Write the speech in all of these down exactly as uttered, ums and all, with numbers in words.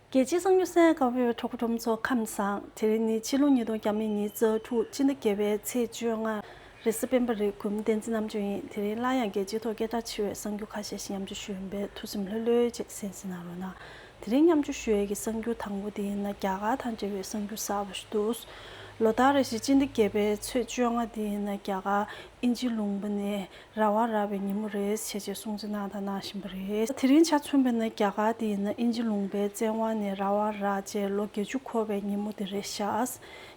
རྒྱལ་སྤྱིའི་གསར་འགྱུར་གསན་གནང་བའི་གྲོགས་པོ་གྲོགས་མོ་ཚོ་ཁམས་བཟང་། དེ་རིང་ནི་ཕྱི་ལོ་ཉིས་སྟོང་ཉི་ཤུ་རྩ་དྲུག་སྤྱི་ཟླ་བརྒྱད་པའི་ཚེས་བཅོ་ལྔ་རེས་གཟའ་སྤེན་པ་རེད། གུས་མོ་བསྟན་འཛིན་རྣམ་དཔྱོད་ཡིན། དེ་རིང་སླར་ཡང་རྒྱལ་སྤྱིའི་ཐོག་སྐད་གྲགས་ཆེ་བའི་གསར་འགྱུར་ཁ་ཤས་ཤིག་མཉམ་སྤྱོད་ཞུ་ཡིན་པས་ཐུགས་སེམས་ལྷོད་ལྷོད་བྱས་གསན་གཟིགས་གནང་རོགས་གནང་། དེ་རིང་མཉམ་སྤྱོད་ཞུ་ཡས་ཀྱི་གསར་འགྱུར་དང་པོ་དེ་ཡིན་ན་རྒྱ་གར་དང་འབྲེལ་བའི་གསར་འགྱུར་གསར་པ་ཞིག་འདུག་ལོ་ལྟར་རེ་བཞིན་སྤྱི་ཟླ་བརྒྱད་པའི་ཚེས་བཅོ་ལྔ་དེ་ཡིན་ན་རྒྱ་གར་དབྱིན་ཇི་ལུང་པ་ནས་རང་དབང་རག་པའི་ཉིན་མོ་རེད་ཅེས་བྱས་སྲུང་བརྩི་གནང་དང་གནང་བཞིན་པ་རེད། དེ་རིང་ཆ་མཚོན་པ་ཡིན་ན་རྒྱ་གར་དེ་ཡིན་ན་དབྱིན་ཇི་ལུང་པའི་བཙན་དབང་ནས་རང་དབང་རག་རྗེས་ལོ་བརྒྱད་ཅུ་འཁོར་བའི་ཉིན་མོ་དེ་རེད་ཤག་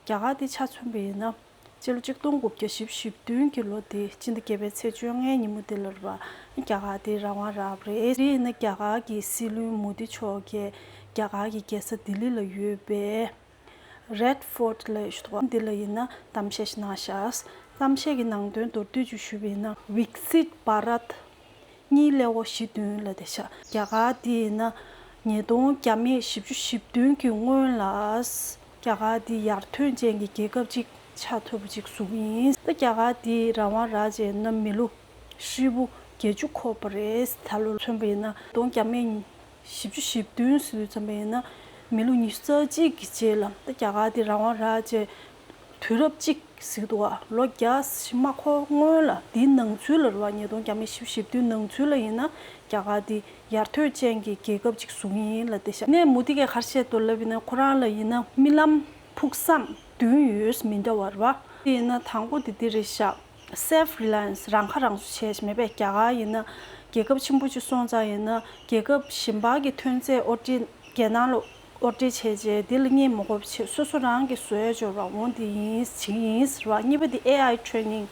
རྒྱ་གར་དེ་ཆ་མཚོན་པ་ཡིན་ན་སྤྱི་ལོ་གཅིག་སྟོང་དགུ་བརྒྱ་བཞི་བཅུ་ཞེ་བདུན་གྱི་ལོ་དེ་སྤྱི་ཟླ་བརྒྱད་པའི་ཚེས་བཅོ་ལྔའི་ཉིན་མོ་དེ་ལ་རེད་པ། རྒྱ་གར་དེ་རང་དབང་རག་པ་རེད། དེ་ཡིན་ན་རྒྱ་གར་གྱི་སྲིད་བློན་མོ་དི་མཆོག་གིས་རྒྱ་གར་གྱི་རྒྱལ་ས་ལྡི་ལི་ལ་ཡོད་པའི་Red Fort ལབ་ཡས་ཞིག་འདུག་འདི་ལ་ཡིན་ན་གཏམ་བཤད་ཞིག་གནང་ཤག་གཏམ་བཤད་ཀྱི་ནང་དོན་མདོར་བསྡུས་ཅིག་ཞུས་པ་ཡིན་ན། Viksit Bharat གཉིས་སླེ་བོ་བཞི་བདུན་ལབ་བསྡད་ཤག་རྒྱ་གར་འདི་ཡིན་ན་ཉིས་སྟོང་བརྒྱ་མེད་བཞི་བཅུ་ཞེ་བདུན་གྱི་སྔོན་ལ་རྒྱ་གར་འདི་ཡར་ཐོན་ཅན་གྱི་རྒྱལ་ཁབ་ཅིག་ཆགས་ཐུབ་པ་ཅིག་བཟོ་གི་ཡིན། ད་རྒྱ་གར་འདི་རང་དབང་རག་རྗེས་ན་མི་ལོ་ཧྲིལ་པོ་བརྒྱད་ཅུ་འཁོར་བ་རེད། ད་ལོ་མཚོན་པ་ཡིན་ན་ཉིས་སྟོང་བརྒྱ་མེད་བཞི་བཅུ་ཞེ་བདུན་ཟེར་དུས་ཙམ་པ་ཡིན་ན་མི་ལོ་ཉི་ཤུ་རྩ་གཅིག་གི་རྗེས་ལ། ད་རྒྱ་གར་འདི་རང་དབང་རག་རྗེས་དུས་རབས་གཅིག་ཟེར་གྱི་འདུག་ག་ལོ་བརྒྱ་ཞིག་མ་འཁོར་སྔོན་ལ། འདིའི་ནང་ཚུལ་ལ་རེད་པ། ཉིས་སྟོང་བརྒྱ་མེད་བཞི་བཅུ་ཞེ་བདུན་ནང་ཚུལ་ལ་ཡིན་ན་རྒྱ་གར་འདི་ཡར་ཐོན་ཅན་གྱི་རྒྱལ་ཁབ་ཅིག་བཟོ་གི་ཡིན་ལབ་བསྡད་ཤག་ནས་མོ་དི་གིས་ག་རེ་བཤད་འདུག་ལབ་ཡིན་ན་ཁོ་རང་ལ་ཡིན་ན་རྨི་ལམ་ཕུགས་བསམ་བདུན་ཡོད་མི་འདྲ་བ་རེད་པ། དེ་ཡིན་ན་དང་པོ་དེ་འདི་རེད་ཤག Self reliance རང་ཁ་རང་གསོ་བྱས་ཤིག་མེད་པས། རྒྱ་གར་ཡིན་ན་རྒྱལ་ཁབ་ཆེན་པོ་ཅིག་སོང་ཙང་ཡིན་ན་རྒྱལ་ཁབ་གཞན་པ་གི་ཐོན་རྫས་དབོར་འདྲེན་རྒྱལ་ནང་ལ་དབོར་འདྲེན་བྱས་རྗེས་འདི་ལ་བརྙས་མ་དགོས་པ་བྱས་སོ་སོ་རང་གིས་བཟོ་ཡ་སྦྱོར་བ་འོང་དེ་ཡིན་བྱེད་ཀྱི་ཡིན་ཟེར་བ། གཉིས་པ་དེ་ཨེ་ཨའི་ཊེ་རེ་ནིང་།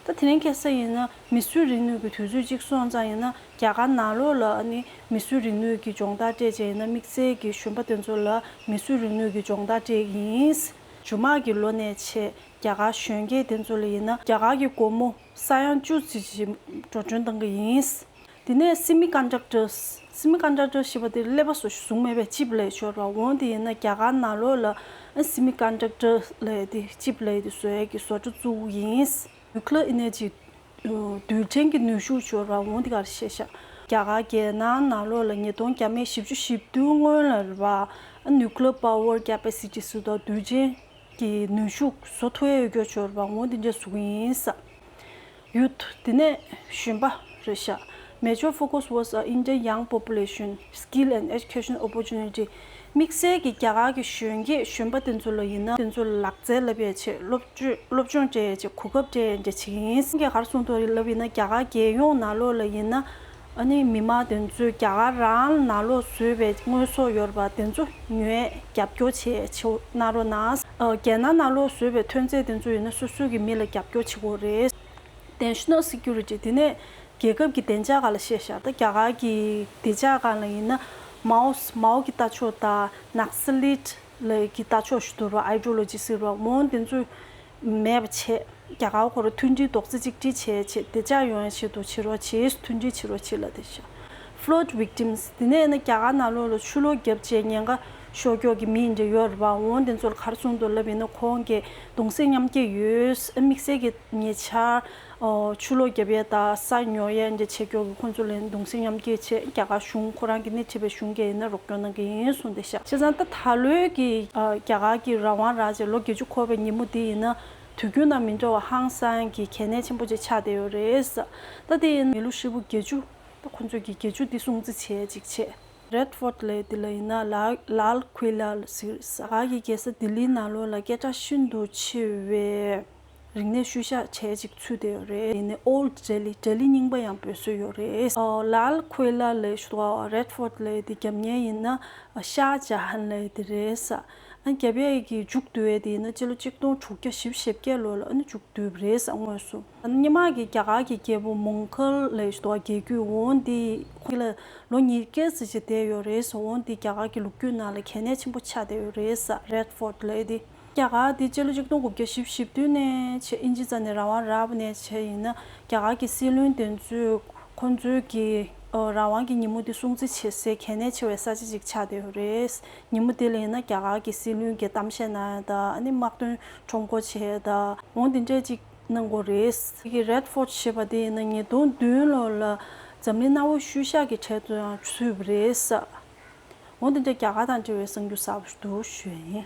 ད་དེ་རིང་ཁ་སང་ཡིན་ན་མིས་བཟོས་རིག་ནུས་ཀྱི་དུས་ཚོད་ཅིག་སོང་ཙང་ཡིན་ན་རྒྱ་གར་ནང་ལོགས་ལ་ཨ་ནི་མིས་བཟོས་རིག་ནུས་ཀྱི་སྦྱོང་བརྡར་སྤྲད་བྱས་ཡིན་ན་དམིགས་བསལ་གྱི་གཞོན་པ་དེ་ཚོ་ལ་མིས་བཟོས་རིག་ནུས་ཀྱི་སྦྱོང་བརྡར་སྤྲད་ཀྱི་ཡིན། མཇུག་མ་གི་ལོ་ནས་བྱས་རྒྱ་གར་གཞོན་སྐྱེས་དེ་ཚོ་ལ་ཡིན་ན་རྒྱ་གར་གྱི་སྒོར་མོ་ས་ཡ་བཅུ་ཙམ་ཞིག་འགྲོ་གྲོན་གཏང་གི་ཡིན། དེ་ནས་སེ་མི་ཀོན་ཌག་ཊར། སེ་མི་ཀོན་ཌག་ཊར་ཞེས་པ་དེ་ཀླད་པ་བཟོ་ཞིག་བཟུང་མེད་པའི་ཅིབ་ལབ་ཡས་ཅིག་ཡོད་རེད་པ། འོ་དེ་ཡིན་ན་རྒྱ་གར་ནང་ལོགས་ལ་སེ་མི་ཀོན་ཌག་ཊར་ལབ་ཡས་དེ་ཅིབ་ལབ་ཡས་དེ་བཟོ་ཡས་ཀྱི་བཟོ་གྲྭ་བཙུགས་ཀྱི་ཡིན། ནིའུ་ཀི་ལི་ཡར་ཨེ་ནར་ཇི། རྡུལ་ཕྲན་གྱི་ནུས་ཤུགས་ཅིག་ཡོད་རེད་པ། འོ་དེ་ག་རེ་བཤད་ཤག་རྒྱ་གར་རྒྱལ་ནང་ནང་ལོགས་ལ་ཉིས་སྟོང་བརྒྱ་མེད་བཞི་བཅུ་ཞེ་བདུན་སྔོན་ལ་རེད་པ། ནིའུ་ཀི་ལི་ཡར་པ་ཝར་ཀེ་པ་སི་ཊི་ཟེར་དུས་རྡུལ་ཕྲན་གྱི་ནུས་ཤུགས་བཟོ་ཐུབ་ཡས་ཡོད་རྒྱུ་ཅིག་ཡོད་རེད་པ། འོ་དེ་འདྲ་བཟོ་གི་ཡིན་ས། ཡུཐ། དེ་ནས་གཞོན་པ་རེད་ཤག Major focus was a Indian young population, skill and education opportunity. དམིགས་བསལ་གྱི་རྒྱ་གར་གྱི་གཞོན་སྐྱེས་གཞོན་པ་དེ་ཚོ་ལ་ཡིན་ན་དེ་ཚོ་ལག་རྩལ་བསླབ་ཡས་ཆེད་སློབ་སྦྱོང་སློབ་སྦྱོང་སྤྲད་ཡས་ཆེད་གོ་སྐབས་སྤྲད་ཡས་འདྲ་བྱེད་ཀྱི་ཡིན། ཁོང་གིས་ག་རེ་གསུངས་འདུག་ལབ་ཡིན་ན་རྒྱ་གར་རྒྱལ་ཡོངས་ནང་ལོགས་ལ་ཡིན་ན་ཨ་ནི་མི་མང་དེ་ཚོས་རྒྱ་གར་རང་ནང་ལོགས་བཟོས་པའི་དངོས་ཟོག་ཡོད་རེད་པ། དེ་ཚོ་ཉོས་རྒྱབ་སྐྱོར་བྱེད་ཆེད་གནང་རོགས་གནང་། ཨ། རྒྱལ་ནང་ནང་ལོགས་བཟོས་པའི་ཐོན་རྫས་དེ་ཚོ་ཡིན་ན་སོ་སོའི་གི་མི་ལ་རྒྱབ་སྐྱོར་བྱེད་དགོས་རེད། National security། དེ་ནས་རྒྱལ་ཁབ་ཀྱི་བདེ་འཇགས་སྒང་ལ་བཤད་ཤག་ད་རྒྱ་གར་གྱི་བདེ་འཇགས་སྒང་ལ་ཡིན་ན་མའོ་མའོ་གི་ལྟ་ཕྱོགས་དང་ནག་སི་ལིཊ་ལ་གི་ལྟ་ཕྱོགས་ཞིག་འདུག་ར། ཨའི་ཌི་ཡོ་ལོ་ཇི་ཟེར་བ་འོ་དེ་ཚོ་མེད་པ་བྱས། རྒྱ་གར་ཁོ་རང་མཐུན་སྒྲིལ་རྡོག་རྩ་གཅིག་སྒྲིལ་བྱས་བྱས་བདེ་འཇགས་ཡོང་ཡ་ཆེད་དུ་བྱེད་རོགས་བྱེད། མཐུན་སྒྲིལ་བྱེད་རོགས་བྱེད་ལབ་བསྡད་ཤག Flood victims། དེ་ནས་ཡིན་ན་རྒྱ་གར་ནང་ལོགས་ལ་ཆུ་ལོག་བརྒྱབ་བྱས་ཉེན་ཁ་ཤོར་མཁན་གྱི་མི་འདྲ་ཡོད་རེད་པ། འོ་དེ་ཚོ་ལ་ག་རེ་གསུངས་འདུག་ལབ་ཡིན་ན་ཁོང་གིས་གདུང་སེམས་མཉམ་སྐྱེད་ཡོད། དམིགས་བསལ་གྱི་ཉེ་ཆར་ཨོ་ཆུ་ལོག་བརྒྱབ་ཡས་དང་ས་ཉོ་ཡས་འདྲ་བྱེད་མཁན་གྱི་ཁོང་ཚོ་ལ་གདུང་སེམས་མཉམ་སྐྱེད་ཆེད་རྒྱ་གར་གཞུང་ཁོ་རང་གི་སྣེ་ཁྲིད་པའི་གཞུང་གིས་ཡིན་ན་རོགས་སྐྱོར་གནང་གི་ཡིན་གསུངས་བསྡད་ཤག་བྱས་ཙང་ད་ད་ལོའི་གི་ཨ་རྒྱ་གར་གྱི་རང་དབང་རག་བྱས་ལོ་བརྒྱད་ཅུ་འཁོར་བའི་ཉིན་མོ་འདི་ཡིན་ན་དུས་རྒྱུན་དང་མི་འདྲ་བ་ཧང་སང་གི་གལ་གནད་ཆེན་པོ་ཅིག་ཆགས་བསྡད་ཡོད་རེད། ད་དེ་ཡིན་མི་ལོ་ཧྲིལ་པོ་བརྒྱད་ཅུ། ད་ཁོ་ཚོས་ཀྱི་བརྒྱད་ཅུ་འདི་སྲུང་བརྩི་བྱས་ཅིག་བྱས། Red Fort ལབ་ཡས་འདི་ལ་ཡིན་ན་ལཱལ་ལཱལ་ཀུ་ལ་ཟེར། རྒྱ་གར་གྱི་རྒྱལ་ས་ལྡི་ལིའི་ནང་ལོགས་ལ་སྐད་གྲགས་ཤིན་ཏུ་ཆེ་བའི་རིག་གནས་ཤུལ་བཞག་གྲས་ཅིག་ཚུད་བསྡད་ཡོད་རེད། ཡིན་ནའི་Old Delhi ལྡི་ལི་རྙིང་པ་ཡང་འབོད་སྲོལ་ཡོད་རེད། ཨོ་ལཱལ་ཀུ་ལ་ལབ་ཡས་ཤུ་ཏོ་Red Fort ལབ་ཡས་འདི་རྒྱབ་གཉེར་ཡིན་ན་ཤཱ་ཇ་ཧན་ལབ་ཡས་འདི་རེད་ས། ཨ་རྒྱབ་ཡས་ཀྱི་མཇུག་བསྡུ་ཡས་དེ་ཡིན་ན་སྤྱི་ལོ་གཅིག་སྟོང་དྲུག་བརྒྱ་བཞི་བཅུ་ཞེ་བརྒྱད་ལོ་ལ་ཨ་ནི་མཇུག་བསྡུས་པ་རེད་ས་དངོས་སུ། ཨ་ནི་སྔོན་མ་གི་རྒྱ་གར་གྱི་རྒྱལ་པོ་མོང་གལ་ལབ་ཡས་ཤུ་ཏོ་རྒྱལ་རྒྱུད་འོ་འདི་ཁོང་ལ་ལོ་ཉིས་བརྒྱ་ཙམ་ཞིག་བསྡད་ཡོད་རེད་ས། འོ་འདི་རྒྱ་གར་གྱི་ལོ་རྒྱུས་ནང་ལ་གལ་གནད་ཆེན་པོ་ཆགས་བསྡད་ཡོད་རེད་ས། Red Fort ལབ་ཡས་དེ། རྒྱ་གར་འདི་སྤྱི་ལོ་གཅིག་སྟོང་དགུ་བརྒྱ་བཞི་བཅུ་ཞེ་བདུན་ནས་བྱས་དབྱིན་ཇི་རྩ་ནས་རང་དབང་རག་པ་ནས་བྱས་ཡིན་ན་རྒྱ་གར་གྱི་སྲིད་བློན་དེ་ཚོས་ཁོང་ཚོའི་གི་ཨ་རང་དབང་གི་ཉིན་མོ་འདི་སྲུང་བརྩི་བྱེད་སའི་གལ་གནད་ཆེ་བའི་ས་ཆ་ཅིག་ཆགས་བསྡད་ཡོད་རེད། ཉིན་མོ་དེ་ལ་ཡིན་ན་རྒྱ་གར་གྱི་སྲིད་བློན་གྱི་གཏམ་བཤད་གནང་ཡ་དང་ཨ་ནི་དམག་དོན་ཁྲོམ་སྐོར་བྱེད་ཡ་དང་འོ་དེ་འདྲས་ཅིག་གནང་གི་ཡོད་རེད། དེ་གི་Red Fort ཞེས་པ་དེ་ཡིན་ན་ཉིས་སྟོང་བདུན་ལོ་ལ་འཛམ་གླིང་གནའ་བོའི་ཤུལ་བཞག་གི་གྲས་སུ་ཡང་ཚུད་པ་རེད། འོ་དེ་འདྲ་རྒྱ་གར་དང་འབྲེལ་བའི་གསར་འགྱུར་གསར་པ་ཞིག་འདུག་ཞུ་ཡ་ཡིན།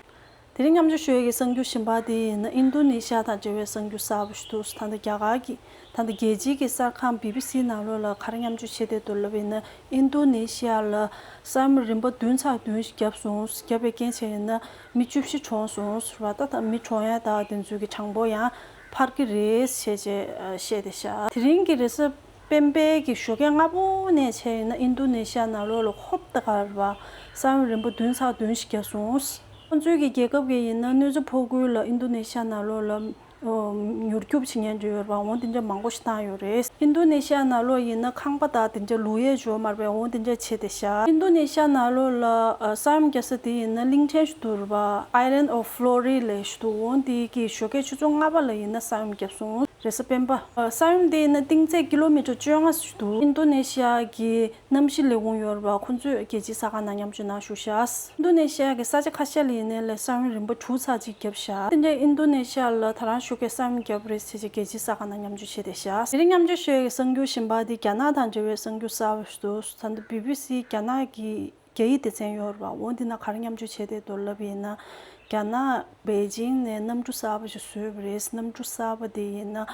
དེ་རིང་མཉམ་སྤྱོད་ཞུ་ཡ་གི་གསར་འགྱུར་གཞན་པ་དེ་ཡིན་ན་ཨིན་རྡུ་ནེ་ཤི་ཡ་དང་འབྲེལ་བའི་གསར་འགྱུར་གསར་པ་ཞིག་འདུག་ད་ལྟ་རྒྱ་གར་གྱི་ད་ལྟ་རྒྱལ་སྤྱིའི་གི་གསར་ཁང་བི་བི་སི་ནང་ལོགས་ལ་ག་རེ་མཉམ་སྤྱོད་བྱེད་བསྡད་འདུག་ལབ་ཡིན་ན། ཨིན་རྡུ་ནེ་ཤི་ཡ་ལ་ས་ཡོམ་རིམ་པ་བདུན་ཚེག་བདུན་ཞིག་བརྒྱབ་སོང་། བརྒྱབ་པའི་རྐྱེན་བྱས་ཡིན་ན་མི་བཅུ་བཞི་གྲོངས་སོང་ཟེར་བ། ད་ད་མི་གྲོངས་ཡ་ད་དེ་ཚོའི་གི་གྲངས་འབོར་ཡང་འཕར་གྱི་རེད་ཞེས་བྱས་བཤད་བསྡད་ཤག་དེ་རིང་གི་རེས་གཟའ་སྤེན་པའི་གི་ཞོགས་ཀས་སྔ་པོ་ནས་བྱས་ཡིན་ན་ཨིན་རྡུ་ནེ་ཤི་ཡ་ནང་ལོགས་ལ་ཧོབ་ཏེ་ག་རེ་བ་ས་ཡོམ་རིམ་པ་བདུན་ཚེག་བདུན་ཞིག་བརྒྱབ་སོང་། ཁོང་ཚོའི་གི་རྒྱལ་ཁབ་ཀྱི་ཡིན་ན་གནོད་འཚེ་ཕོག་ཁུལ་ལ་ཨིན་རྡུ་ནེ་ཤི་ཡ་ནང་ལོགས་ལ་ཨོ་མྱུར་སྐྱོབ་བྱེད་མཁན་ཚོ་ཡོད་རེད་པ། འོ་དེ་འདྲ་མང་པོ་ཞིག་བཏང་ཡོད་རེད། ཨིན་རྡུ་ནེ་ཤི་ཡ་ནང་ལོགས་ཡིན་ན་ཁང་པ་དང་དེ་འདྲ་ལུག་ཡས་འཇོག་མ་རེད་པས། འོ་དེ་འདྲ་བྱས་བསྡད་ཤག་ཨིན་རྡུ་ནེ་ཤི་ཡ་ནང་ལོགས་ལ་ཨ་ས་ཡོམ་རྒྱག་ས་དེ་ཡིན་ན་གླིང་ཕྲན་ཞིག་འདུག་རེད་པ། Island of Flores ལབ་ཞིག་འདུག་འོ་དེ་གི་ཞོགས་ཀས་ཆུ་ཚོད་ལྔ་པ་ལ་ཡིན་ན་ས་ཡོམ་བརྒྱབ་སོང་། རེས་གཟའ་སྤེན་པ། ཨ་ས་ཡོམ་དེ་ཡིན་ན་གཏིང་ཚད་ཀི་ལོ་མི་ཊར་བཅོ་ལྔ་ཞིག་འདུག་ཨིན་རྡུ་ནེ་ཤི་ཡ་གི་གནམ་གཤིས་ལས་ཁུངས་ཡོད་རེད་པ། ཁོང་ཚོས་རྒྱལ་སྤྱིའི་གསར་ཁང་ནང་མཉམ་སྤྱོད་གནང་བཞུགས་ཤག་ཨིན་རྡུ་ནེ་ཤི་ཡ་གི་ས་ཆ་ཁ་ཤས་ལ་ཡིན་ནའི་ལས་ས་ཡོམ་རིམ་པ་དྲུག་ཚེག་ཅིག་བརྒྱབ་ཤག་དེ་འདྲའི་ཨིན་རྡུ་ནེ་ཤི་ཡ་ལ་ད་རང་ཞོགས་ཀས་ས་ཡོམ་བརྒྱབ་རེད་ཟེར་བྱས་རྒྱལ་སྤྱིའི་གསར་ཁང་ནང་མཉམ་སྤྱོད་བྱས་བསྡད་ཤག་དེ་རིང་མཉམ་སྤྱོད་ཞུ་ཡ་གི་གསར་འགྱུར་གཞན་པ་དེ་རྒྱ་ནག་དང་འབྲེལ་བའི་གསར་འགྱུར་གསར་པ་ཞིག་འདུག་ད་ལྟ་བི་བི་སི་རྒྱ་ནག་གི་རྒྱ་ཡིག་སྡེ་ཚན་ཡོད་རེད་པ། འོ་འདི་ན་ག་རེ་མཉམ་སྤྱོད་བྱས་བསྡད་འདུག་ལབ་ཡིན་ན། རྒྱ་ནག་པེ་ཅིང་ནས་གནམ་གྲུ་གསར་པ་ཞིག་བཟོས་པ་རེད། གནམ་གྲུ་གསར་པ་དེ་ཡིན་ན་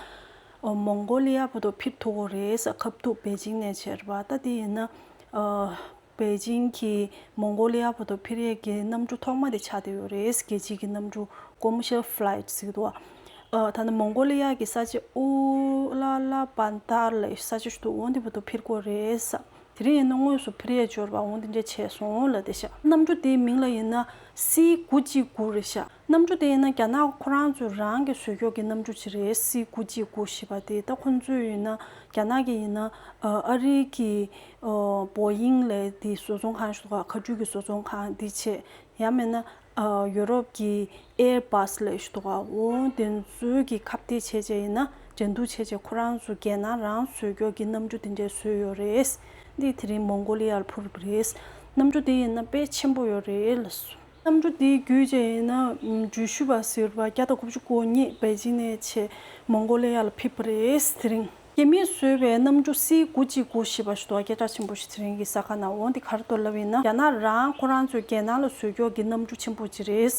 ཨོ་མོང་གོ་ལི་ཡ་བར་དུ་འཕུར་ཐུབ་ཀྱི་རེད། ཁ་ཐུག་པེ་ཅིང་ནས་བྱས་རེད་པ། ད་དེ་ཡིན་ན་ཨོ་པེ་ཅིང་གིས་མོང་གོ་ལི་ཡ་བར་དུ་འཕུར་ཡས་ཀྱི་གནམ་གྲུ་ཐོག་མ་དེ་ཆགས་བསྡད་ཡོད་རེད། རྒྱལ་སྤྱིའི་གི་གནམ་གྲུ་Commercial Flight ཟེར་གྱི་འདུག་ཨ་ད་ནི་མོང་གོ་ལི་ཡ་གི་ས་ཆ་ཨུ་ལ་ལ་པན་ཏར་ལབ་ས་ཆ་ཞིག་འདུག་འོ་འདི་བར་དུ་འཕུར་དགོས་རེད་ས། དེ་རིང་ཡིན་ན་དངོས་སུ་འཕུར་ཡས་འབྱོར་བ་འོ་འདི་འདྲ་བྱས་སོང་ལབ་བསྡད་ཤག་གནམ་གྲུ་དེའི་མིང་ལ་ཡིན་ན་སི་དགུ་གཅིག་དགུ་རེད་ཤག་གནམ་གྲུ་དེ་ཡིན་ན་རྒྱ་ནག་ཁོ་རང་ཚོ་རང་གི་བཟོས་ཀྱོག་གི་གནམ་གྲུ་ཅིག་རེད། སི་དགུ་གཅིག་དགུ་ཞེས་པ་དེ། ད་ཁོ་ཚོས་ཡིན་ན་རྒྱ་ནག་གི་ཡིན་ན་ཨ་རི་གི་ཨོ་Boeing ལབ་དེ་བཟོ་ཚོང་ཁང་ཞིག་འདུག་ག་ཁ་ཐུག་གི་བཟོ་ཚོང་ཁང་དེ་བྱས། ཡང་མིན་ན་ཨ་ཡུ་རོབ་ཀྱི་Airbus ལབ་ཞིག་འདུག་ག་འོ་དེ་ཚོའི་གི་ཁ་གཏད་བྱས་བྱས་ཡིན་ན་འགྲན་བསྡུར་བྱས་བྱས་ཁོ་རང་ཚོ་རྒྱལ་ནང་རང་བཟོས་ཀྱོག་གི་གནམ་གྲུ་དེ་འདྲས་བཟོས་ཡོད་རེད། འདི་དེ་རིང་མོང་གོ་ལི་ཡར་འཕུར་བ་རེད། གནམ་གྲུ་དེ་ཡིན་ན་དཔེ་ཆེན་པོ་ཡོད་རེད་ལབ་སོང་། གནམ་གྲུ་དེའི་བརྒྱུད་བྱས་ཡིན་ན་འགྲུལ་བཞུད་པ་ཟེར་བ་བརྒྱ་དང་དགུ་བཅུ་གོ་གཉིས་པེ་ཅིང་ནས་བྱས་མོང་གོ་ལི་ཡར་ལ་ཕེབས་པ་རེད། དེ་རིང་རྒྱ་མིས་བཟོས་པའི་གནམ་གྲུ་སི་དགུ་གཅིག་དགུ་ཞེས་པ་ཞིག་འདུག་སྐད་གྲགས་ཆེན་པོ་ཞིག་དེ་རིང་གི་གསར་ཁང་ནང་འོང་། འདི་ག་རེ་འདུག་ལབ་ཡིན་ན་རྒྱ་ནག་རང་ཁོ་རང་ཚོའི་རྒྱལ་ནང་ལ་བཟོས་ཀྱོག་གི་གནམ་གྲུ་ཆེན་པོ་ཅིག་རེད།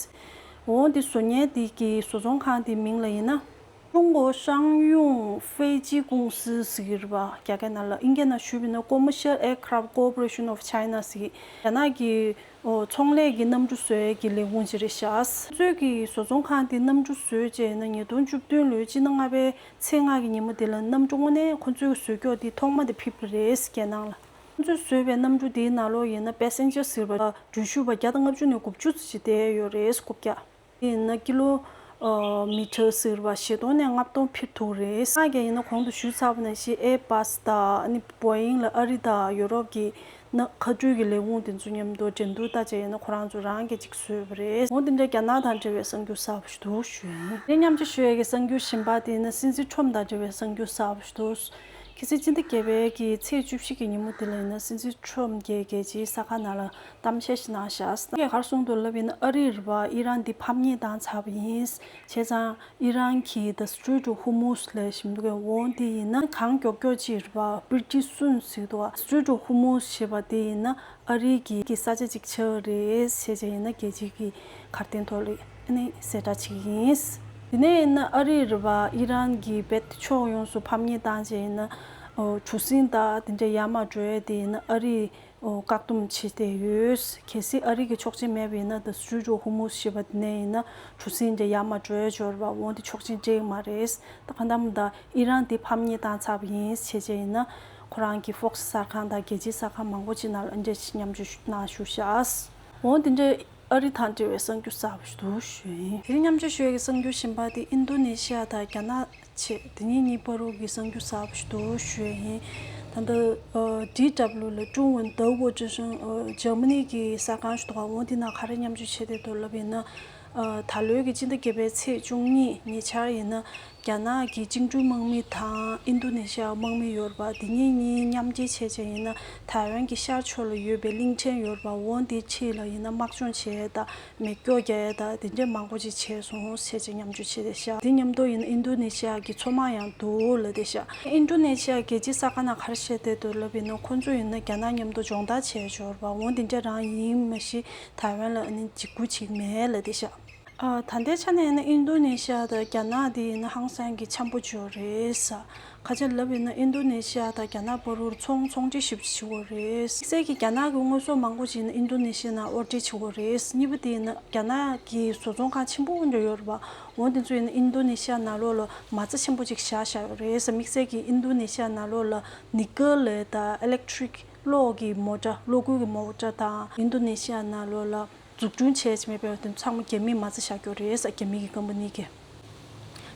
འོང་འདི་བཟོ་མཁན་འདི་གི་བཟོ་ཚོང་ཁང་འདི་མིང་ལ་ཡིན་ན་ཀྲུང་གོ་ཤང་ཡུང་ཧྥེ་ཅི་ཀུང་སི་ཟེར་གྱི་རེད་པ། རྒྱ་སྐད་ནང་ལ། ཨིན་སྐད་ནང་ཞུས་པ་ཡིན་ན་Commercial Aircraft Corporation of China ཟེར་གྱི་རྒྱ་ནག་གི་ཨོ་ཚོང་ལས་ཀྱི་གནམ་གྲུ་བཟོ་ཡས་ཀྱི་ལས་ཁུངས་ཅིག་རེད་ཤག་ཁོ་ཚོས་ཀྱི་བཟོ་ཚོང་ཁང་དེ་གནམ་གྲུ་བཟོས་རྗེས་ན་ཉིས་སྟོང་བཅུ་བདུན་ལོའི་སྤྱི་ཟླ་ལྔ་པའི་ཚེས་ལྔ་གི་ཉིན་མོ་དེ་ལ་གནམ་གྲུ་དངོས་གནས་ཁོ་ཚོས་བཟོས་ཀྱོག་དེ་ཐོག་མ་དེ་ཕེབས་པ་རེད་རྒྱལ་ནང་ལ། ཁོ་ཚོས་བཟོས་པའི་གནམ་གྲུ་དེའི་ནང་ལོགས་ཡིན་ན་Passenger ཟེར་བ་འགྲུལ་བཞུད་པ་བརྒྱ་དང་ལྔ་བཅུ་ནས་དགུ་བཅུ་ཙམ་ཞིག་བསྡད་ཡོད་རེད། རྐུབ་བཀྱག་ཡིན་ན་ཀི་ལོ་ཨ་མི་ཊར་ཟེར་བ་བཞི་སྟོང་ནས་ལྔ་སྟོང་འཕུར་ཐུབ་རེད། ང་རྒྱལ་ཡིན་ན་གོང་དུ་ཞུས་ཚར་བ་ནང་བཞིན་Airbus དང་ཨ་ནི་Boeing ལ་ཨ་རི་དང་ཡོ་རོབ་ཀྱི་ན་མཁའ་འགྲུལ་གྱི་ལས་ཁུངས་དེ་ཚོ་མཉམ་དུ་འགྲན་བསྡུར་ལྟ་བྱས་ཡིན་ན་ཁོ་རང་ཚོ་རང་གིས་ཅིག་བཟོས་པ་རེད། འོ་དེ་འདྲ་རྒྱ་ནག་དང་འབྲེལ་བའི་གསར་འགྱུར་གསར་པ་ཞིག་འདུག་ཞུ་ཡིན། དེ་མཉམ་དུ་ཞུ་ཡས་ཀྱི་གསར་འགྱུར་གཞན་པ་དེ་ཡིན་ན་སྲིད་འཛིན་ཁྲོམ་དང་འབྲེལ་བའི་གསར་འགྱུར་གསར་པ་ཞིག་འདུག་གལ་སྲིད་སྤྱི་ཟླ་བརྒྱད་པའི་གི་ཚེས་བཅུ་བཞི་གི་ཉིན་མོ་དེ་ལ་ཡིན་ན་སྲིད་འཛིན་ཁྲོམ་གྱིས་རྒྱལ་སྤྱིའི་གསར་ཁང་ནང་ལ་གཏམ་བཤད་ཞིག་གནང་བཞག་ད་ག་རེ་གསུངས་འདུག་ལབ་ཡིན་ན་ཨ་རིས་རེད་པ་ཨི་རན་འདི་ཕམ་ཉེས་བཏང་ཚར་བ་ཡིན། བྱས་ཙང་ཨི་རན་གྱིས་The Strait of Hormuz ལབ་བཞིན་འདུག་གས། འོ་འདི་ཡིན་ན་གངས་མགྱོགས་མགྱོགས་ཅིག་རེད་པ་སྤིར་ཊི་སུན་ཟེར་འདུག Strait of Hormuz ཞེས་པ་དེ་ཡིན་ན་ཨ་རི་གི་གི་ས་ཆ་ཅིག་ཆགས་རེད། བྱས་ཙང་ཡིན་ན་རྒྱལ་སྤྱིའི་གི་གར་སྟེགས་ཐོག་ལ་ཨ་ནི་གསལ་བསྒྲགས་བྱེད་ཀྱི་ཡིན། དེ་ནས་ཡིན་ན་ཨ་རིས་རེད་པ་ཨི་རན་གྱི་རྦད་ཕྱོགས་ཡོངས་སུ་ཕམ་ཉེས་བཏང་བྱས་ཡིན་ན་ཨོ་གྲུ་གཟིངས་དང་དེ་འདྲ་ཡར་མར་འགྲོ་ཡས་དེ་ཡིན་ན་ཨ་རིས་ཨོ་བཀག་སྡོམ་བྱེད་བསྡད་ཡོད། གལ་སྲིད་ཨ་རི་གི་ཆོག་མཆན་མེད་པ་ཡིན་ན་The Strait of Hormuz ཞེས་པ་དེ་ནས་ཡིན་ན་གྲུ་གཟིངས་དེ་ཡར་མར་འགྲོ་ཡས་འབྱོར་བ་འོང་དེ་ཆོག་མཆན་སྤྲད་ཀྱི་མ་རེད། ད་གང་ལྟར་མ་ད་ཨི་རན་དེ་ཕམ་ཉེས་བཏང་ཚར་བ་ཡིན་བྱས་བྱས་ཡིན་ན་ཁོ་རང་གི་Fox གསར་ཁང་དང་རྒྱལ་སྤྱིའི་གསར་ཁང་མང་པོ་ཅིག་ནང་ལ་འདི་འདྲས་མཉམ་སྤྱོད་གནང་བཞུགས་ཤག་འོང་དེ་འདྲས་ཨ་རི་དང་འབྲེལ་བའི་གསར་འགྱུར་གསར་པ་ཞིག་འདུག་ཞུ་ཡིན། དེ་རིང་མཉམ་སྤྱོད་ཞུ་ཡས་ཀྱི་གསར་འགྱུར་གཞན་པ་དེ་ཨིན་རྡུ་ནེ་ཤི་ཡ་དང་རྒྱ་ནག་ཆེད་དེ་གཉིས་གཉིས་བར་དུ་གི་གསར་འགྱུར་གསར་པ་ཞིག་འདུག་ཞུ་ཡ་ཡིན། ད་ལྟ་ཨ་ཌི་ཌབ་ལུ་ལ་ཀྲུང་ཝུན་德国之声ཨ་འཇར་མ་ནི་གི་གསར་ཁང་ཞིག་འདུག་ག་འོང་དེ་ནང་ག་རེ་མཉམ་སྤྱོད་བྱས་བསྡད་འདུག་ལབ་ཡིན་ན། ཨ་ད་ལོའི་གི་སྤྱི་ཟླ་བརྒྱད་པའི་ཚེས་བཅུ་གཉིས་ཉེ་ཆར་ཡིན་ན་ རྒྱ་ནག་གི་ཅིང་ཀྲུའུ་དམག་མི་དང་ཨིན་རྡུ་ནེ་ཤི་ཡ་དམག་མི་ཡོད་རེད་པ། དེ་གཉིས་གཉིས་མཉམ་འབྲེལ་བྱས་བྱས་ཡིན་ན་ཐའེ་ཝན་གྱི་ཤར་ཕྱོགས་ལ་ཡོད་པའི་གླིང་ཕྲན་ཡོད་རེད་པ། འོ་འདི་ཕྱི་ལ་ཡིན་ན་དམག་སྦྱོང་བྱས་དང་མེ་སྒྱོགས་རྒྱག་ཡ་དང་དེ་འདྲས་མང་པོ་ཅིག་བྱས་སོང་ཟེར་བྱས་མཉམ་སྤྱོད་བྱས་བསྡད་ཤག་དེ་མཉམ་དུ་ཡིན་ན་ཨིན་རྡུ་ནེ་ཤི་ཡ་གི་མཚོ་དམག་ཡང་འདུག་ལབ་བསྡད་ཤག་ཨིན་རྡུ་ནེ་ཤི་ཡ་རྒྱལ་སྤྱིའི་གསར་ཁང་ནང་ག་རེ་བཤད་བསྡད་འདུག་ལབ་ཡིན་ན་ཁོ་ཚོ་ཡིན་ན་རྒྱ་ནག་མཉམ་དུ་སྦྱོང་བརྡར་བྱས་ཡོད་རེད་པ། འོ་འདི་འདྲས་རང་ཡིན། མ་གཞི་ཐའེ་ཝན་ལ་ཨ་ནི་འཇིགས་སྐུལ་བྱེད་ཀྱི་མེད་ལབ་བསྡད་ཤག་ཨ། ད་ལྟའི་ཆ་ནས་ཡིན་ན་ཨིན་རྡུ་ནེ་ཤི་ཡ་དང་རྒྱ་ནག་དེ་ཡིན་ན་ཧང་སང་གི་འཆམ་པོ་བྱོས་རེད་ས། ཁ་ཆེ་ལབ་ཡིན་ན་ཨིན་རྡུ་ནེ་ཤི་ཡ་དང་རྒྱ་ནག་བར་དུ་ཚོང་ཚོང་འབྲེལ་ཞིབ་བྱེད་དགོས་རེད། དམིགས་བསལ་གྱི་རྒྱ་ནག་གི་དངོས་ཟོག་མང་པོ་ཞིག་ཡིན་ན་ཨིན་རྡུ་ནེ་ཤི་ཡ་ནང་དབོར་འདྲེན་བྱེད་དགོས་རེད། གཉིས་པ་དེ་ཡིན་ན་རྒྱ་ནག་གི་བཟོ་ཚོང་ཁང་ཆེན་པོ་འདྲ་ཡོད་རེད་པ། འོ་དེ་ཚོ་ཡིན་ན་ཨིན་རྡུ་ནེ་ཤི་ཡ་ནང་ལོགས་ལ་མ་རྩ་ཆེན་པོ་ཅིག་བཞག་བཞག་ཡོད་རེད་ས། དམིགས་བསལ་གྱི་ཨིན་རྡུ་ནེ་ཤི་ཡ་ནང་ལོགས་ལ་ནི་ཀེལ་ལེ་དང་ཨི་ལེག་ཊི་རིག་གློག་གི་མོ་ཊ། གློག་སྒུལ་གྱི་མོ་ཊ་དང་ཨིན་རྡུ་ནེ་ཤི་ཡ་ནང་ལོགས་ལ་འཛུགས་སྐྲུན་བྱས་ཀྱི་མེད་པའི་དེ་ཚང་མ་རྒྱ་མིས་མ་རྩ་བཞག་རྒྱུ་རེད་ས། རྒྱ་མི་གི་ཀམ་པ་ནི་གི།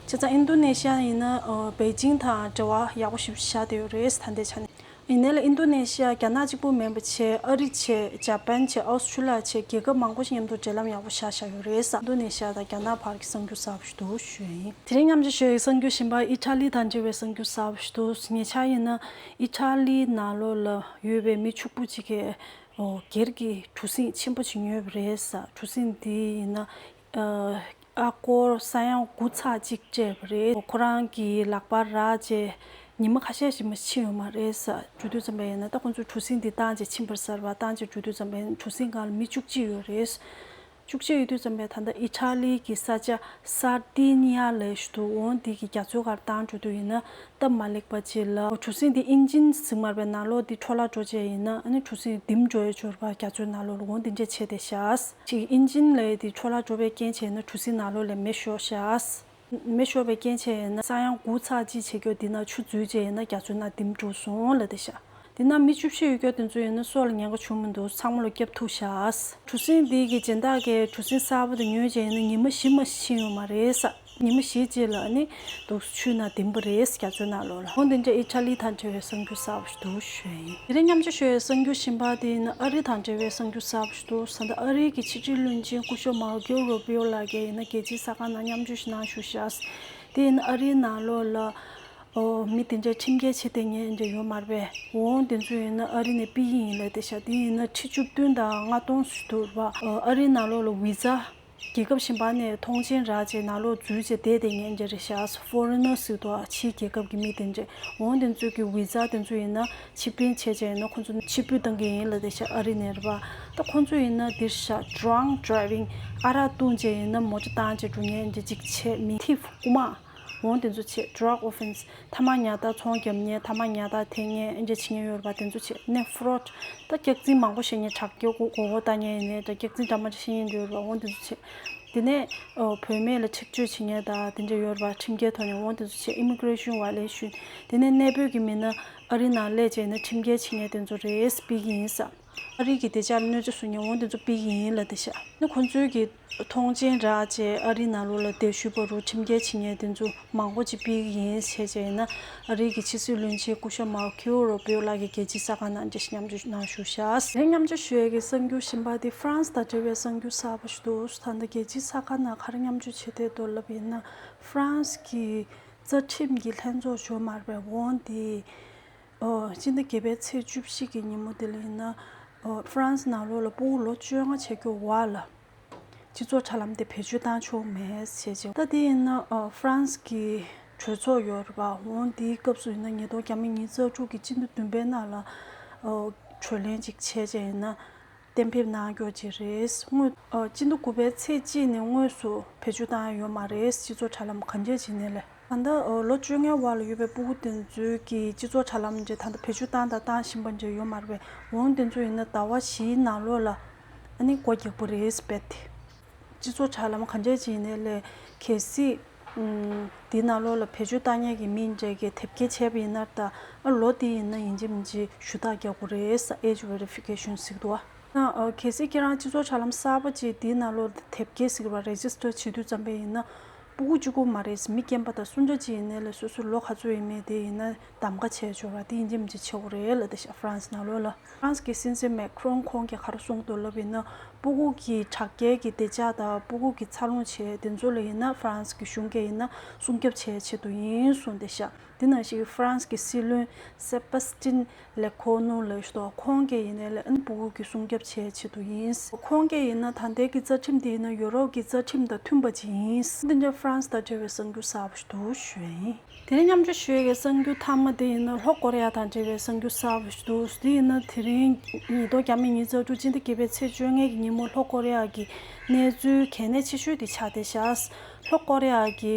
བྱས་ཙང་ཨིན་རྡུ་ནེ་ཤི་ཡ་ཡིན་ན་ཨ་པེ་ཅིང་དང་འབྲེལ་བ་ཡག་པོ་ཞེ་པོ་ཅིག་བཞག་བསྡད་ཡོད་རེད་ས། ད་ལྟའི་ཆ་ནས། ཡིན་ནའི་ལ་ཨིན་རྡུ་ནེ་ཤི་ཡ་རྒྱ་ནག་གཅིག་པུ་མིན་པ་བྱས། ཨ་རི་བྱས། ཇ་པན་བྱས། ཨོ་སི་ཁྲུ་ལི་ཡ་བྱས། རྒྱལ་ཁབ་མང་པོ་ཞིག་མཉམ་དུ་འབྲེལ་ལམ་ཡག་པོ་བཞག་བཞག་ཡོད་རེད་ས། ཨིན་རྡུ་ནེ་ཤི་ཡ་དང་རྒྱ་ནག་བར་གྱི་གསར་འགྱུར་གསར་པ་ཞིག་འདུག་ཞུ་ཡ་ཡིན། དེ་རིང་མཉམ་ཞུགས་ཞུ་ཡའི་གསར་འགྱུར་གཞན་པ་ཨི་ཊ་ལི་དང་འབྲེལ་བའི་གསར་འགྱུར་གསར་པ་ཞིག་འདུག་ཉེ་ཆར་ཡིན་ན་ཨི་ཊ་ལི་ནང་ལོགས་ལ་ཡོད་པའི་མི་ཕྱུག་པོ་གཅིག་གིས་ཨོ་སྒེར་གྱི་གྲུ་གཟིངས་ཆེན་པོ་ཅིག་ཉོས་པ་རེད་ས། གྲུ་གཟིངས་འདི་ཡིན་ན་ཨ་ཨ་སྒོར་ས་ཡ་དགུ་ཚེག་གཅིག་སྤྲད་པ་རེད། ཁོ་རང་གི་ལག་པར་རག་རྗེས་ཉི་མ་ཁ་ཤས་ཤིག་མ་ཕྱིན་ཡོད་མ་རེད་ས། འགྲོ་དུས་ཙམ་པ་ཡིན་ན་ད་ཁོ་ཚོས་གྲུ་གཟིངས་འདི་བཏང་རྗེས་ཕྱིན་པ་རེད་ས། བཏང་རྗེས་འགྲོ་དུས་ཙམ་པ་ཡིན་ན་གྲུ་གཟིངས་སྒང་ལ་མི་བཅུ་གཅིག་ཡོད་རེད། བཅུ་གཅིག་ཡོད་དུས་ཙམ་པ་ད་ལྟ་ཨི་ཊ་ལི་གི་ས་ཆ་སར་ཏི་ནི་ཡ་ལབ་ཞིག་འདུག་འོ་འདི་གི་རྒྱ་མཚོའི་སྒང་བཏང་འགྲོ་དུས་ཡིན་ན་སྟབས་མ་ལེགས་པ་ཅིག་ལ་གྲུ་གཟིངས་འདི་ཨིན་ཇིན་ཟེར་མ་རེད་པས། ནང་ལོགས་འདི་འཕྲོ་བརླག་འགྲོ་བྱས་ཡིན་ན་ཨ་ནི་གྲུ་གཟིངས་ལྡེམ་འགྲོ་ཡ་ཅིག་ཡོད་རེད་པ། རྒྱ་མཚོའི་ནང་ལོགས་ལ། འོ་འདི་འདྲས་བྱས་བསྡད་ཤག་ཅིག་ཨིན་ཇིན་ལབ་ཡ་དེ་འཕྲོ་བརླག་འགྲོ་བའི་རྐྱེན་བྱས་ན་གྲུ་གཟིངས་ནང་ལོགས་ལ་མེ་ཤོར་ཤག་མེ་ཤོར་བའི་རྐྱེན་བྱས་ཡིན་ན་ས་ཡ་དགུ་ཚེག་གཅིག་བྱེད་རྒྱུ་འདི་ནང་ཆུ་འཛུལ་བྱས་ཡིན་ན་རྒྱ་མཚོའི་ནང་ལྡེམ་འགྲོ་སོང་ལབ་བསྡད་ཤག་དེ་ནང་མི་བཅུ་བཞི་ཡོད་རྒྱུ་དེ་ཚོ་ཡིན་ན་སྲོག་ལ་ཉེན་ཁ་བྱུང་མི་འདུག་ཚང་མ་ལོ་བསྐྱབ་ཐུབ་ཤག་གྲུ་གཟིངས་འདི་གི་སྦྱིན་བདག་གིས་གྲུ་གཟིངས་གསར་པ་དེ་ཉོས་བྱས་ཡིན་ན་ཉི་མ་བཞི་མ་ཕྱིན་ཡོད་མ་རེད་ས། ཉི་མ་བཞི་རྗེས་ལ་ནི་འདུག་ཆུའི་ནང་ལྡེམ་པ་རེད། རྒྱ་མཚོའི་ནང་ལོགས་ལ། འོ་འདི་འདྲ་ཨི་ཊ་ལི་དང་འབྲེལ་བའི་གསར་འགྱུར་གསར་པ་ཞིག་འདུག་ཞུ་ཡ་ཡིན། དེ་རིང་མཉམ་ཞུགས་ཞུ་ཡའི་གསར་འགྱུར་གཞན་པ་དེ་ཡིན་ན་ཨ་རི་དང་འབྲེལ་བའི་གསར་འགྱུར་གསར་པ་ཞིག་འདུག་ད་ལྟ་ཨ་རིའི་གི་ཕྱི་སྲིད་བློན་ཆེན་སྐུ་ཞབས་མར་ཀོ་རུ་པིའོ་ལགས་ཀྱིས་ཡིན་ན་རྒྱལ་སྤྱིའི་གསར་ཁང་ནང་མཉམ་ཞུགས་ཤིག་གནང་བཞུགས་ཤག་དེ་ཡིན་ན་ཨ་རིའི་ནང་ལོགས་ལ་ཨོ་མི་དེ་འདྲའི་ཁྲིམས་འགལ་བྱེད་བསྡད་མཁན་འདྲ་ཡོད་མ་རེད་པས། འོང་དེ་ཚོ་ཡིན་ན་ཨ་རི་ནས་ཕུད་ཀྱི་ཡིན་ལབ་བསྡད་ཤག་དེ་ཡིན་ན་ཁྲི་བཅུ་བདུན་དང་ལྔ་སྟོང་ཞིག་འདུག་རེད་པ། ཨ་རིའི་ནང་ལོགས་ལ་ཝི་ཛ། རྒྱལ་ཁབ་གཞན་པ་ནས་ཐོངས་མཆན་རག་བྱས་ནང་ལོགས་འཛུལ་བྱས་བསྡད་བསྡད་མཁན་ཅིག་རེད་ཤག་ཕོ་རེན་ནར་ཟེར་འདུག་ཕྱིའི་རྒྱལ་ཁབ་ཀྱི་མི་དེ་འདྲས། འོང་དེ་ཚོས་ཀྱི་ཝི་ཛ་དེ་ཚོ་ཡིན་ན་ཕྱིར་འཕུར་བྱས་བྱས་ཡིན་ན་ཁོ་ཚོ་ཕྱིར་འབུད་གཏང་གི་ཡིན་ལབ་བསྡད་ཤག་ཨ་རི་ནས་རེད་པ། ད་ཁོ་ཚོ་ཡིན་ན་འདིར་ཤག drunk driving ཨ་རག་བཏུང་བྱས་ཡིན་ན་མོ་ཊ་བཏང་བྱས་འགྲོ་མཁན་འདྲ་ཅིག་བྱས། མི་ཐིབ་རྐུ་མ། འོང་དེ་ཚོ་བྱས། drug offence ཐ་མག་ཉར་ཐག་ཚོང་རྒྱབ་མཁན། ཐ་མག་ཉར་ཐག་འཐེན་མཁན། ཨེ་འདྲ་བྱེད་མཁན་ཡོད་རེད་པ། དེ་ཚོ་བྱས་ནས་fraud ད་སྐྱག་རྫུན་མང་པོ་བཤད་མཁན། དྲག་སྐྱོ་མགོ་སྐོར་བཏང་མཁན་ཡིན་ནའི་འདྲ། སྐྱག་རྫུན་འདྲ་མི་འདྲ་བཤད་མཁན་འདྲ་ཡོད་རེད་པ། འོང་དེ་ཚོ་བྱས། དེ་ནས་ཨོ་བུད་མེད་ལ་འཁྲིག་སྤྱོད་བྱེད་མཁན་དང་དེ་འདྲ་ཡོད་རེད་པ། ཁྲིམས་འགལ་ཐོག་ནས། འོང་དེ་ཚོ་བྱས། immigration violation དེ་ནས་གནས་སྤོས་ཀྱི་མི་སྣ་ཨ་རི་ནང་སླེབས་བྱས་ནས་ཁྲིམས་འགལ་བྱེད་མཁན་དེ་ཚོ་རེས་ཕུད་ཀྱི་ཡིན་ས། ཨ་རི་གི་བདེ་འཇགས་ལ་གནོད་འཚེ་བཟོ་མཁན། འོང་དེ་ཚོ་ཕུད་ཀྱི་ཡིན་ལབ་བསྡད་ཤག་ནི་ཁོང་ཚོའི་གི་ཐོངས་མཆན་རག་བྱས་ཨ་རི་ནང་ལོགས་ལ་བསྡད་ཞུས་པ་རུ་ཁྲིམས་འགལ་བྱེད་མཁན་དེ་ཚོ་མང་པོ་ཅིག་ཕུད་ཀྱི་ཡིན་བྱས་བྱས་ཡིན་ན་ཨ་རི་གི་ཕྱི་སྲིད་བློན་ཆེན་སྐུ་ཞབས་མར་ཁོ་རུ་པིའོ་ལགས་ཀྱིས་རྒྱལ་སྤྱིའི་གསར་ཁང་ནང་འགྲེལ་བཤད་མཉམ་སྤྱོད་གནང་བཞུགས་ཤག་དེ་མཉམ་སྤྱོད་ཞུ་ཡས་ཀྱི་གསར་འགྱུར་གཞན་པ་དེ་ཧྥ་རན་སི་དང་འབྲེལ་བའི་གསར་འགྱུར་གསར་པ་ཞིག་འདུག་ད་ལྟ་རྒྱལ་སྤྱིའི་གསར་ཁང་ནང་ག་རེ་མཉམ་སྤྱོད་བྱས་བསྡད་འདུག་ལབ་ཡིན་ན། ཧྥ་རན་སི་གི་རྩ་ཁྲིམས་ཀྱི་ལྷན་ཚོགས་ཞུ་མ་རེད་པས། འོང་དེ་ཨོ་སྤྱི་ཟླ་བརྒྱད་པའི་ཚེས་བཅུ་བཞི་གི་ཉིན་མོ་དེ་ལ་ཡིན་ན་ཨོ་ཧྥ་རན་སི་ནང་ལོགས་ལ་ཕྲུ་གུ་ལོ་བཅོ་ལྔ་བྱེད་རྒྱུ་བར་ལ་སྤྱི་ཚོགས་དྲ་ལམ་དེ་བེད་སྤྱོད་བཏང་ཆོག་མེད་ཟེར་བྱས། ད་དེ་ཡིན་ན་ཨོ་ཧྥ་རན་སི་གི་གྲོས་ཚོགས་ཡོད་རེད་པ། འོང་དེའི་སྐབས་སུ་ཡིན་ན་ཉིས་སྟོང་ཉི་ཤུ་རྩ་དྲུག་གི་སྤྱི་ཟླ་བདུན་པའི་ནང་ལ་ཨོ་གྲོས་གླེང་ཅིག་བྱས་བྱས་ཡིན་ན། གཏན་འབེབས་གནང་རྒྱུ་ཅིག་རེད། སྔོན་ཨ་སྤྱི་ཟླ་དགུ་པའི་ཚེས་གཅིག་ནས་དངོས་སུ་བེད་སྤྱོད་བཏང་ཡ་ཡོད་མ་རེད། སྤྱི་ཚོགས་དྲ་ལམ་གང་ཅི་ཅིག་ནས་ལས། ད་ལྟ་ཨ་ལོ་བཅོ་ལྔའི་བར་ལ་ཡོད་པའི་ཕྲུ་གུ་དེ་ཚོའི་གི་སྤྱི་ཚོགས་དྲ་ལམ་འདྲ་ད་ལྟ་བེད་སྤྱོད་བཏང་དང་བཏང་བཞིན་པ་འདྲ་ཡོད་མ་རེད་པས། འོང་དེ་ཚོ་ཡིན་ན་ཟླ་བ་བཞིའི་ནང་ལོགས་ལ་ཨ་ནི་སྒོ་རྒྱག་པ་རེད་རྦད་དེ། སྤྱི་ཚོགས་དྲ་ལམ་གང་ཅི་ཅིག་ནས་ལས་གལ་སྲིད་ཨུམ་དེའི་ནང་ལོགས་ལ་བེད་སྤྱོད་བཏང་མཁན་གྱི་མི་འདྲ་གིས་དེབ་སྐྱེལ་བྱས་པ་ཡིན་ན། ད་ཨ་ལོ་དེ་ཡིན་ན་ཡིན་གཅིག་མིན་གཅིག་ཞུ་དག་རྒྱག་དགོས་རེད་ས། age verification ཟེར་གྱི་འདུག་ཨ་ནི་ཨ་གལ་སྲིད་ཁྱེད་རང་སྤྱི་ཚོགས་དྲ་ལམ་གསར་པ་ཅིག་དེའི་ནང་ལོགས་དེབ་སྐྱེལ་ཟེར་གྱི་བ་register བྱེད་དུས་ཙམ་པ་ཡིན་ན། ཕྲུ་གུ་གཅིག་པོ་མ་རེད། མི་རྒན་པ་དང་སུ་འདྲ་ཅིག་ཡིན་ནའི་ལས་སོ་སོའི་ལོ་ག་ཚོད་ཡིན་མིན་དེ་ཡིན་ན་གདམ་ག་བྱས་ཆོག་ར། དེ་ཡིན་གཅིག་མིན་གཅིག་བྱེད་དགོས་རེད་ལབ་བསྡད་ཤག་ཧྥ་རན་སི་ནང་ལོགས་ལ། ཧྥ་རན་སི་གི་སྲིད་འཛིན་མེག་ཁི་རོན་ཁོང་གིས་ག་རེ་གསུངས་འདུག་ལབ་ཡིན་ན། སྤུ་གུ་གི་དྲག་སྐྱེད་ཀྱི་བདེ་འཇགས་དང་སྤུ་གུ་གི་འཚར་ལོངས་བྱས་དེ་ཚོ་ལ་ཡིན་ན་ཧྥ་རན་སི་གི་གཞུང་གིས་ཡིན་ན་སྲུང་སྐྱོབ་བྱེད་ཆེད་དུ་ཡིན་གསུངས་བསྡད་ཤག་དེ་ནང་བཞིན་ཧྥ་རན་སི་གི་སྲིད་བློན་སེ་པ་སི་ཏིན་ལེ་ཁོ་ནུ་ལབ་ཤག་ཁོང་གིས་ཡིན་ནའི་ལ་ཨན་སྤུ་གུ་གི་སྲུང་སྐྱོབ་བྱེད་ཆེད་དུ་ཡིན། ཁོང་གིས་ཡིན་ན་ད་ལྟའི་གི་རྩ་ཁྲིམས་དེ་ཡིན་ན་ཡུ་རོབ་ཀྱི་རྩ་ཁྲིམས་དང་མཐུན་པ་ཅིག་ཡིན། དེ་འདྲ་ཧྥ་རན་སི་དང་འབྲེལ་བའི་གསར་འགྱུར་གསར་པ་ཞིག་འདུག་ཞུ་ཡ་ཡིན། དེ་རིང་མཉམ་སྤྱོད་ཞུ་ཡས་ཀྱི་གསར་འགྱུར་མཐའ་མ་དེ་ཡིན་ན་ལྷོ་ཀོ་རི་ཡ་དང་འབྲེལ་བའི་གསར་འགྱུར་གསར་པ་ཞིག་འདུག་དེ་ཡིན་ན་དེ་རིང་ཉིས་སྟོང་ཉི་ཤུ་རྩ་དྲུག་སྤྱི་ཟླ་བརྒྱད་པའི་ཚེས་བཅོ་ལྔ་གི་ཉིན་མོ་ལྷོ་ཀོ་རི་ཡ་གི་གནས་ཚུལ་གལ་གནད་ཆེ་ཤོས་དེ་ཆགས་བསྡད་ཤག་ལྷོ་ཀོ་རི་ཡ་གི་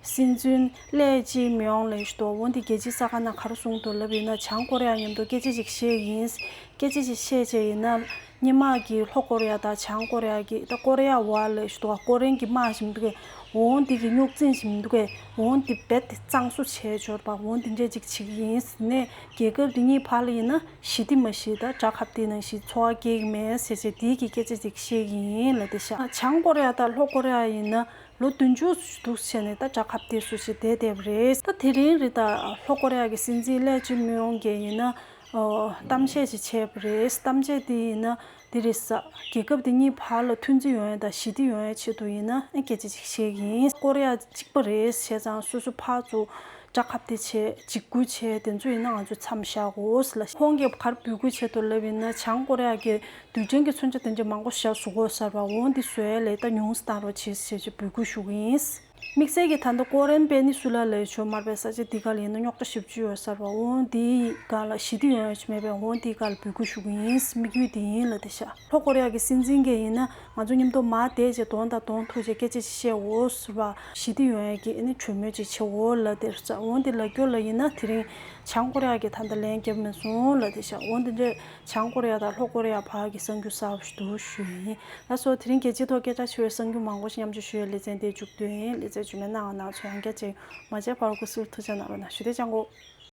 སྲིད་འཛིན་ལེ་ཅི་མི་ཡོང་ལབ་ཤག་འོ་འདི་རྒྱལ་སྤྱིའི་གསར་ཁང་ནང་ག་རེ་གསུངས་འདུག་ལབ་ཡིན་ན་བྱང་ཀོ་རི་ཡ་མཉམ་དུ་སྐད་ཆ་ཅིག་བཤད་ཡིན། སྐད་ཆ་ཅིག་བཤད་བྱས་ཡིན་ན། སྔོན་མ་གི་ལྷོ་ཀོ་རི་ཡ་དང་བྱང་ཀོ་རི་ཡ་གི་ད་ཀོ་རི་ཡ་ཝར་ལབ་ཤག་འདུག་ཀོ་རི་ཡན་གྱི་དམག་ཞིག་འདུག་གས། འོ་འདི་གི་རྙོག་འཛིང་ཞིག་འདུག་གས། འོ་འདི་རྦད་དེ་གཙང་བཟོ་བྱས་འབྱོར་པ་འོ་འདི་འདྲས་ཅིག་བྱེད་ཀྱི་ཡིན་ཟེར་ནས་རྒྱལ་ཁབ་འདི་གཉིས་བར་ལ་ཡིན་ན་ཞི་བདེ་མ་ཞི་ད་དགྲ་ཁ་གཏད་ནང་བཞིན་འཚོ་བ་སྐྱེལ་གྱི་མེད་ཟེར་བྱས་འདི་གི་སྐད་ཆ་ཅིག་བཤད་ཀྱི་ཡིན་ལབ་བསྡད་ཤག་བྱང་ཀོ་རི་ཡ་དང་ལྷོ་ཀོ་རི་ཡ་ཡིན་ན། ལོ་བདུན་ཅུ་འདུག་བྱས་ནས་ད་དགྲ་ཁ་གཏད་བཟོ་བྱས་བསྡད་བསྡད་པ་རེད། ད་དེ་རིང་རེད་ད་ལྷོ་ཀོ་རི་ཡ་གི་སྲིད་འཛིན་ལེ་ཅི་མི་ཡོང་གིས་ཡིན་ན་ཨོ་གཏམ་བཤད་ཅིག་བྱས་པ་རེད། གཏམ་བཤད་དེ་ཡིན་ན་དེ་རེད་ས། རྒྱལ་ཁབ་དེ་གཉིས་བར་ལ་མཐུན་སྒྲིལ་ཡོང་ཡ་དང་ཞི་བདེ་ཡོང་ཡ་ཆེད་དུ་ཡིན་ན་ཨེ་སྐད་ཆ་ཅིག་བཤད་ཀྱི་ཡིན། ཀོ་རི་ཡ་གཅིག་པ་རེད་བྱས་ཙང་སོ་སོ་ཕར་ཚུར་དགྲ་ཁ་གཏད་བྱས་འཇིགས་སྐུལ་བྱས་དེ་ཚོ་ཡིན་ན་ང་ཚོས་མཚམས་བཞག་དགོས་ལ། ཁོང་གིས་ག་རེ་འབོད་སྐུལ་བྱས་འདུག་ལབ་ཡིན་ན་བྱང་ཀོ་རི་ཡ་གི་རྡུལ་ཕྲན་གྱི་མཚོན་ཆ་དེ་འདྲ་མང་པོ་ཞིག་བཟོ་དགོས་ཟེར་བ་འོ་འདི་བཟོ་ཡ་ལས་ད་ཉུང་ཙམ་བཏང་རོགས་བྱེད་ཟེར་ཅིག་འབོད་སྐུལ་ཞུ་གི་ཡིན། དམིགས་བསལ་གྱིས་ད་ལྟ་ཀོ་རན་པེ་ནི་སུ་ལ་ལབ་ཆོག་མར་པའི་ས་ཆ་འདི་ག་ལ་ཡིན་ན་རྙོག་དྲ་ཞེ་པོ་ཅིག་ཡོད་ཟེར་བ་འོ་འདི་ག་ལ་ཞི་བདེ་ཡོང་ཡ་ཅིག་མེད་པས་འོ་འདི་ག་ལ་འབོད་སྐུལ་ཞུ་གི་ཡིན། དམིགས་ཡུལ་འདི་ཡིན་ལབ་བསྡད་ཤག་ལྷོ་ཀོ་རི་ཡ་གི་སྲིད་འཛིན་གྱིས་ཡིན་ན་ང་ཚོ་མཉམ་དུ་མར་བསྡད་བྱས་གདོང་དང་གདོང་ཐུག་བྱས་སྐད་ཆ་ཅིག་བཤད་འོ་ཟེར་བ་ཞི་བདེ་ཡོང་ཡ་གི་ཨ་ནི་གྲོས་མོལ་ཅིག་བྱེད་འོ་ལབ་བསྡད་ས། འོ་འདི་ལབ་རྒྱུ་ལ་ཡིན་ན་དེ་རིང་བྱང་ཀོ་རི་ཡ་གིས་ད་ལྟ་ལན་བརྒྱབ་མེད་སོང་ལབ་བསྡད་ཤག་འོ་འདི་འདྲས། བྱང་ཀོ་རི་ཡ་དང་ལྷོ་ཀོ་རི་ཡ་བར་གྱི་གསར་འགྱུར་གསར་པ་ཞིག་འདུག་ཞུ་ཡ་ཡིན། ལགས་སོ། དེ་རིང་རྒྱལ་སྤྱིའི་ཐོག་སྐད་གྲགས་ཆེ་བའི་གསར་འགྱུར་མང་པོ་ཞིག་མཉམ་སྤྱོད་ཞུ་ཡའི་ལེ་ཚན་དེ་མཇུག་བསྡུ་ཡིན། ལེ་ཚན་རྗེས་མའི་ནང་ང་ནང་ཚོ་ཡང་བསྐྱར་མཇལ་ཡོང་། མ་མཇལ་བར་སྐུ་གཟུགས་ཐུགས་ཅག་གནང་རོགས་གནང་ཞུ། བདེ་ལེགས། ཅང་གོ།